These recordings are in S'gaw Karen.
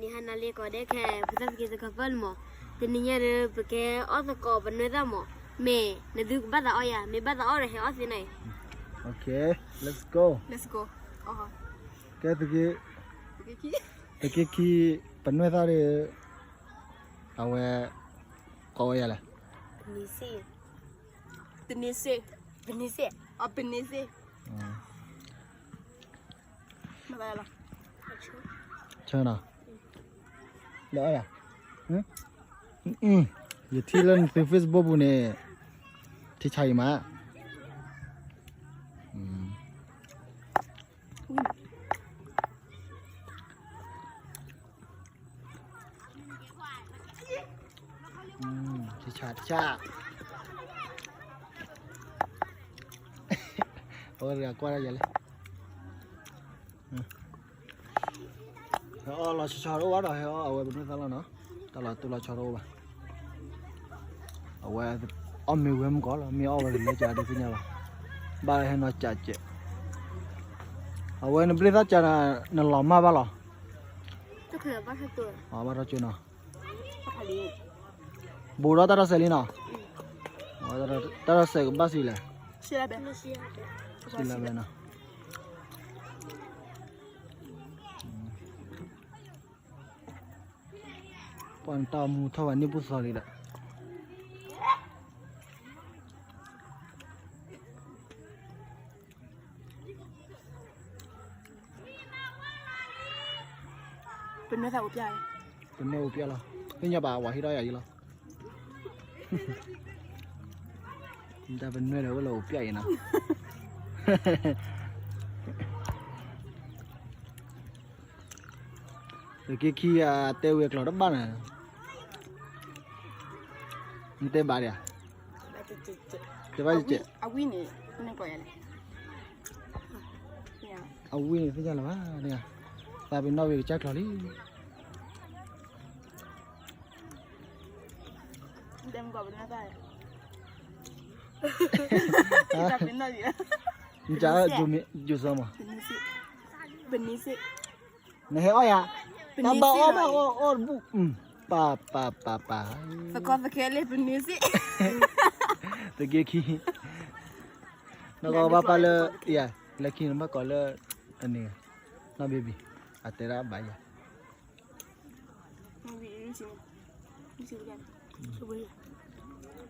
န့ၣ်ဟါနၤလံကီးဒဲခဲ ပသးသက့သကီးပၢလၢမး, တနံၤညါဒီး ပကဲအီၣ်သကိးပနွဲၢ်သၣ်မး, မ့ၢ်နသုကဘၣ်သးအီၣ်ယၤ, မ့ၢ်ဘၣ်သးအီၣ်ဒီးဟဲအီၣ်သ့နၤအံၤ. Okay, let's go. Let's go. ကဲသက့, သက့ခံ ပနွဲၢ်သၣ်ဒီး အဝဲ ကိးဝဲယၤလဲၣ်. ပနံၤစ့ၣ်, ပနံၤစ့ၣ်, ပနံၤစ့ၣ်, အပနံၤစ့ၣ်. ဆၢနီၤ, လဲၤအီၣ်ယၤ, ယထံၣ်လၢနသု Facebook ပူၤန့ၣ်, ထံဆါအံၤမး. ထံဆါ ထံဆါ, အဝဲတဂၤကွၢ်ဒၣ်ယၤလဲၣ်. ဟဲအီၣ်လီၤဆီဆီတအိၣ်ဘၣ်ဒီး ဟဲအီၣ်အဝဲပနွဲၢ်သၣ်လီၤနီၤ, တၢ်လီၤတိၢ်လီၤဆီတအိၣ်ဘၣ်. အဝဲ အီၣ်မ့ၤဝဲမုၢ်ကီၢ်လီၤ, မ့ၢ်အီၣ်ဝဲကလဲၤကၢ်ဒုးသ့ၣ်ညါဘၣ်, ဘၣ်ဟဲနီၤကၢ်ကဲး. အဝဲနဘျ့သၣ်ကၢ်နၤ နလီၤမၢ်ဘၣ်လီၤ. ဘၣ်ထီၣ်ကၠိနီၤ, ဘူးဒီးတၢ်တၢ်ဆဲးလံနီၤ, တၢ်တၢ်ဆဲးကဘၣ်စံးလဲၣ်, စံးလၢဘဲနီၤ. ပှၤနတၢ်အိၣ်မူထီၣ်ဘၣ်န့ၣ်ပူၤသီလံဒီး ပနွဲၢ်သၣ်အိၣ်ပျဲၢ်, ပနွဲၢ်အိၣ်ပျဲၢ်လီၤ, သ့ၣ်ညါဘၣ်ဝဲဟ့ၣ်ဒီးယၤအံၤလီၤ. တၢ်ပနွဲၢ်ဒီးအိၣ်လၢအိၣ်ပျဲၢ်အံၤနီၤ. သုးက့ခံဂၤတဲဝံၤအကျိာ်တဘၣ်န့ၣ်, နတဲဘၣ်ဒံးဧါ, တဲဘၣ်ကဲး, အဝံၣ်န့ၣ်, အဝံၣ်န့ၣ်သ့ၣ်ညါလၢၤဘၣ်, သးပ့ၤနီၣ်ဝံၤကစၢ်ကျိာ်လံ. နက ယိၤစီမး, နဟဲအီၣ်ယၤ, တၢ်ဘၣ်အီၣ်ဘၣ်အီၣ်အီၣ်တဘူၣ်, ပၢ်ပၢ်ပၢ်ပၢ်, သကီသခဲလၢပနွဲၢ်စ့ၣ်, သုးက့ခံ, နကဘၣ်ပာ်လၢ, လၢခံနဘၣ်ကိးလၢ, အန့ၣ်, နီၢ်ဘ့ဘံၣ်, အတဲဒၣ်ဘၣ်ယၤ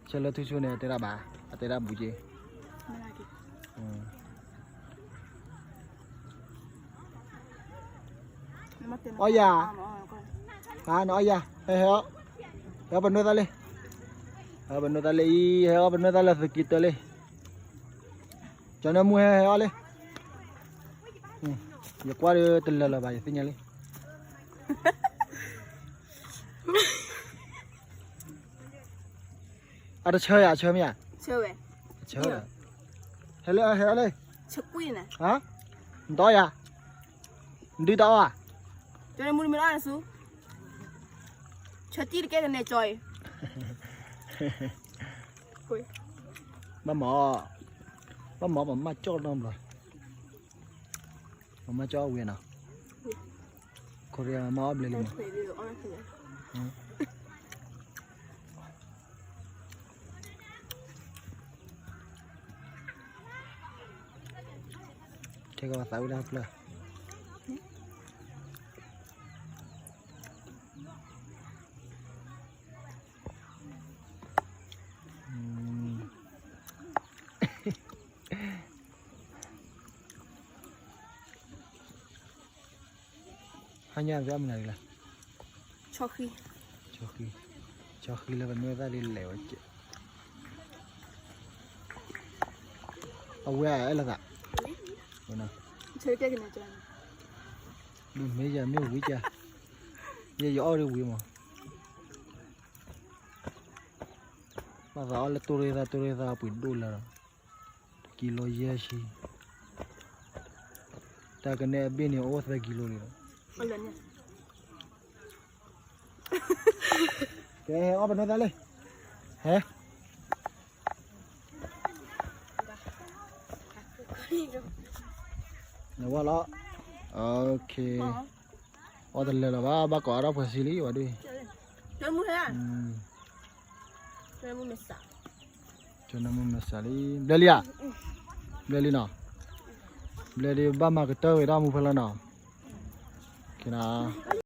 ဆၢလၢထူဆူန့ၣ် တဲဒၣ်ဘၣ်, အတဲဒၣ်ဘူးက့, အီၣ်ယၤ, နအီၣ်ယၤ, ဟဲဟဲအီၣ်, ဟဲအီၣ်ပနွဲၢ်သၣ်လံ, ဟဲအီၣ်ပနွဲၢ်သၣ်လံအံၤ, ဟဲအီၣ်ပနွဲၢ်သၣ်လၢသုးက့တၢလံ. ကၠီၤနၢမူဟဲဟဲအီၣ်လံ, ယကွၢ်ဒီးတလၢာ်လၢၤဘၣ် ယသ့ၣ်ညါလံ. အတဆၢယၤ အဆၢမ့ၢ်ဧါ, ဆၢဝဲ, ဟဲလၢ ဟဲလၢ, နတအီၣ်ယၤ, နဒုးတအီၣ်ဧါ, ဆၢတံၢ်တကဲကနဲကၠီအံၤ, ဘၣ်မၤ, ဘၣ်မၤ ပမၤကၠီနီတဘျီ, ပမၤကၠီအဝံၤနီၤ, ခိၣ်ရ့မၤအီၣ်ဘျဲၣ်လံမး. ထဲကဘၣ်သးဝံၣ်တၢ်ဖျၢၣ်, ဟါညါကမနုၤလဲၣ်, ဆီဃံ, ဆီဃံ, ဆီဃံလၢပနွဲၢ်သၣ်လံလဲၤဝဲကဲး, အဝဲအဲၣ်လီၤသး, မ့ၢ်ယၤမ့ၢ်ဝံၤကဲ, ယဲယအီၣ်ဒ်ဝံၤမး, ဘၣ်သးအီၣ်လၢတိၢ်ရ့ၣ်သၣ် တိၢ်ရ့ၣ်သၣ်ပှ့ၤဒိၣ်လၢၤဒီး ကံလိယဲၢ်ဆံ, တၢ်ကနဲအဘ့ၣ်န့ၣ်အိၣ်သၢကံလိလံဒီး, ကဲ ဟဲအီၣ်ပနွဲၢ်သၣ်လံ, ဟဲ, နဝါလီၤ, okay. အီၣ်တလၢာ်လၢၤဘၣ် ဘၣ်ကိးအါထီၣ်ပှဲၤဆံလံ ဝဲဒုး, ကၠီနၢမူမဲာ်ဆှးလံ, ဘျဲလံဧါ, ဘျဲလံနီၤ, ဘျဲဒုးဘၣ်မၤကတၢၢ်ဝဲဒၣ်မူဖဲလၢနီၤ, က့ၤနီၤ